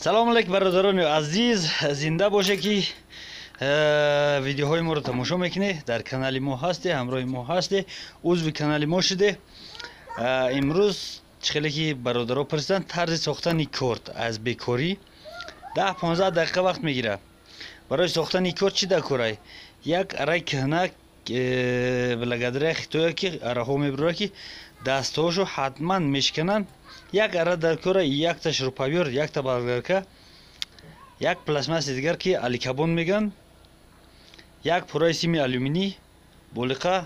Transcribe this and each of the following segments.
Салом алейкум бародарони азиз, зинда боше ки видеоҳои моро тамошо мекунед, дар канали мо ҳасте, ҳамроҳи мо ҳасте, узви канали мо шуде. Имрӯз хеле ки бародаро пурсиданд, тарзи сохтани корт аз бекорӣ 10-15 дақиқа вақт мегирад. Барои сохтани корт чӣ дар корай? Як араи кӯҳна благодаря хитоя ки араҳо мебурад ки дастҳошо ҳатман мешикананд. Як ара дар кора, якта шуруповёрт, якта болгарка, як пластмасси дигар ки аликабон мегӯянд, як пораи сими алюминӣ, болиқа,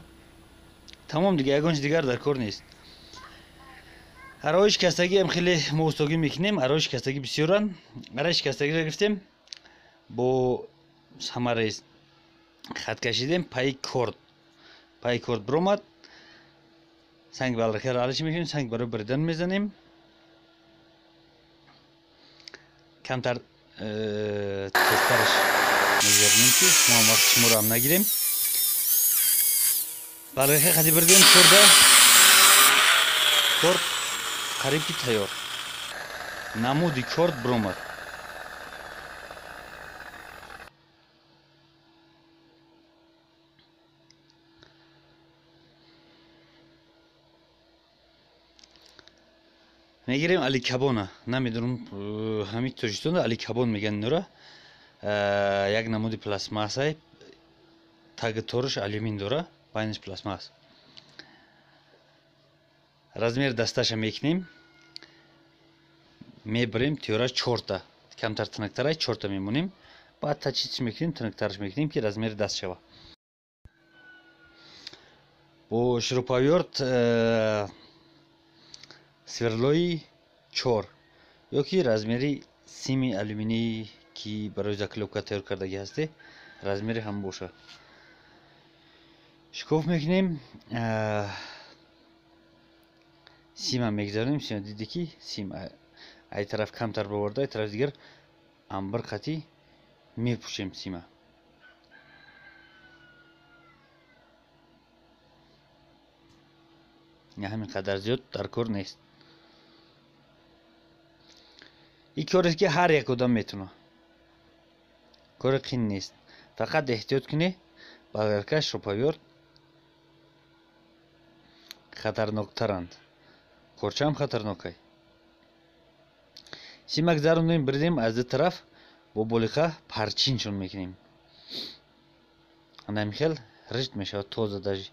тамом, дига ягон чи дигар дар кор нест. Араҳои шикастагиам хеле мо устогӣ мекунем, араҳои шикастагӣ бисёранд. Араи шикастагиро гирифтем, бо самарез хат кашидем, пайи корд, пайи корд биромад. Санг болгаркаро алиш мекунем, санг барои бридан мезанем. Камтар тезтараш мегузаронем ки мо вақт шуморо ҳам нагирем. Болгарка қади бирдем, корда корд қариб ки тайёр. Намуди корд биромад. Мегирем аликабона, намедонам ҳамин тоҷикистонда аликабон мегӯянд инора. Як намуди пластмассай, таги тораш алюмин дора, байнаш пластмасс. Размери дасташа мекунем, мебирем, тиёра чорта, камтар тиныктарай чорта мемонем, баъд тачитиш мекунем, тиныктараш мекунем ки размери даст шава. Бо шуруповёрт сверлои 4 ё ки размери сими алюминӣ ки барои заклёпка тайёр кардагӣ ҳасте, размери ҳам боша. Шикоф мекунем, сима мегузаронем. Сима диде ки сим ай тараф камтар боварда, ай тарафи дигар амбир қатӣ мепӯшем сима. Ҳамин қадар зиёд дар кор нест. Ин корест ки ҳар як одам метавонад, кори қин нест. Фақат эҳтиёт кунед, болгарка, шуруповёрт хатарноктаранд, корчаам хатарнокай. Сима гузаронем, бирдем аз ду тараф бо болиқа парчиншон мекунем. Ана ҳамин хел ришт мешавад, тоза, даже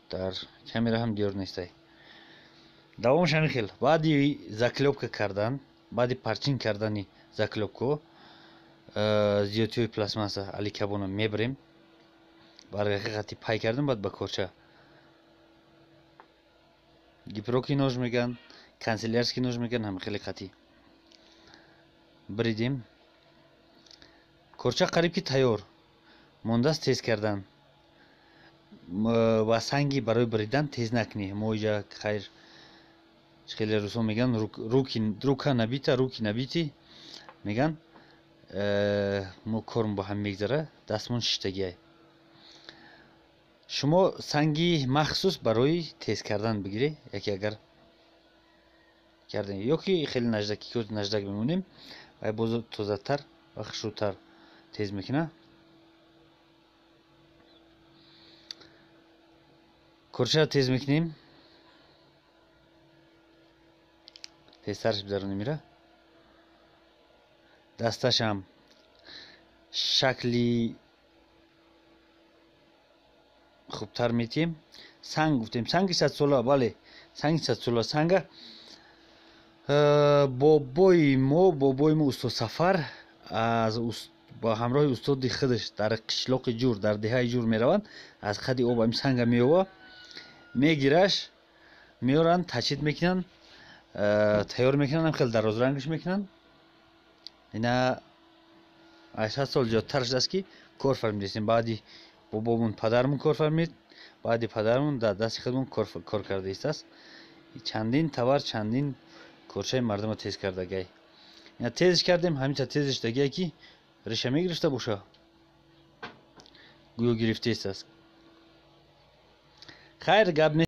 дар камера ҳам диёр нестай. Давомаш ҳамин хел. Баъди заклёпка кардан, баъди парчин кардани заклёпко, зиёдтиҳои пластмасса аликабона мебарем, болгарка қати пай кардем, баъд ба корча. Гипроки нож мегӯянд, канцелярский нож мегӯянд, ҳамин хеле қатӣ бридем. Корча қариб ки тайёр, мондааст тез кардан ва санги барои бридан тез накунӣ. Мо иҷа хайр хеле русо мегӯянд рука набита, руки набити мегӯянд. Мо корм бо ҳам мегзара, дастмон шиштагиай. Шумо санги махсус барои тез кардан бигиред, яке агар кардем ё ки хеле наждаки ки наждак мемонем, вай боз тозатар ва хушрӯтар тез мекунад. Корчаро тез мекунем, тезтараш бизаронем ира. Дасташам шакли хубтар метиҳем. Санг гуфтем, санги садсола, бале, санги садсола. Санга бобои мо, бобои мо устод Сафар аз бо ҳамроҳи устоди худаш дар қишлоқи Ҷур, дар деҳаи Ҷур мераванд, аз қади об ҳамин санга меёва, мегираш, меоранд, тачид мекунанд, тайёр мекунанд, ҳам хеле дарозрангаш мекунанд. Ина 800 сол зиёдтар шудааст ки кор фармидастем. Баъди бобомон падармон кор фармид, баъди падармон дар дасти худмон кор карда истааст. Чандин товар, чандин корчаи мардумро тез кардагай. Ина тезш кардем, ҳаминта тезш дагия ки реша мегирифта боша, гӯё гирифта истааст. Хайр, гап нест.